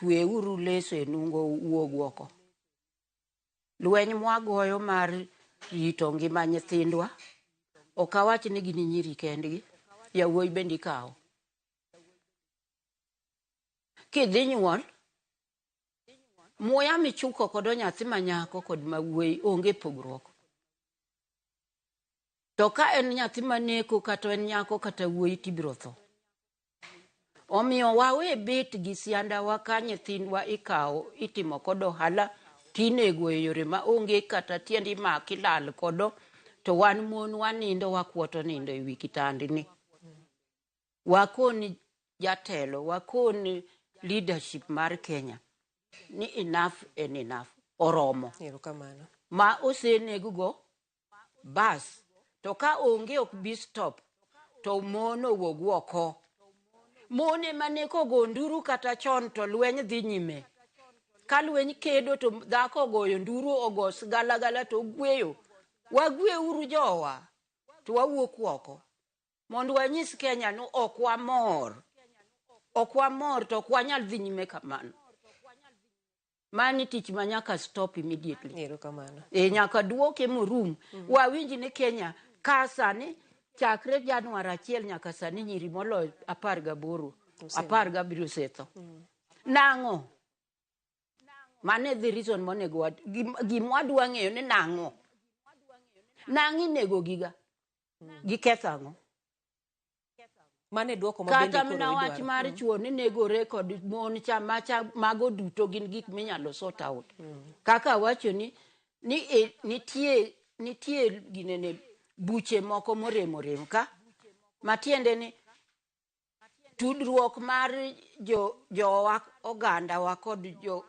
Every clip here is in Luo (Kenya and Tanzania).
Tweuru leso e nungo wuog oko. Lweny mwagoyo mar rito ngima nyithindwa, ok awach ni gin nyiri kendgi, yawuoyi bende ikawo. Kidhi nyuol, muya michuko kodo nyathi manyako kod mawuoyi onge pogruok. To ka en nyathi maneko kata en nyako kata wuoyi tibiro tho. Omiyo wawe bet gi siandawa ka nyithindwa ikawo itimo kod ohala tinego e yore ma onge kata tiend imaki lal kodo to wan mon wanindo wakuoto nindo e wi kitandni. Wakoni jatelo, wakoni leadership mar Kenya ni enough en enough, oromo. Erokamano. Ma oseneg go bas to ka onge ok bi stop to mon owuog oko. Mon ema neko ogo nduru kata chon to lweny dhi nyime. Ka lweny kedo to dhako ogoyo nduru ogo sigalagala to ogweyo. Wagweuru jowa to wawuok oko. Mondo wanyis Kenya ni ok wamor. Ok wamor to ok wanyal dhi nyime kamano. Mani tich ma nyaka stop immediately. Erokamano. E nyaka duoke morum. Wawinj ni Kenya ka sani chakre Januar 1 nyaka sani nyiri moloyo 18, 17 osetho. Nang'o? Mano e the reason monego wa gimwadwa ng'eyo ni nang'o? Nang'o inego giga? Giketho ang'o? Mano e duoko ma bende Kata koro mana wach idwaro. mar chuo ni negore kod mon cha macha mago duto gin gik minyalo sort out. Kaka awacho ni e, nitie ginene buche moko morem orem ka matiende ni tudruok mar jo jowa ogandawa kod jo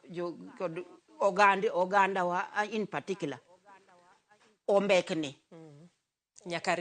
kod ogandawa in particular ombekni. Nyaka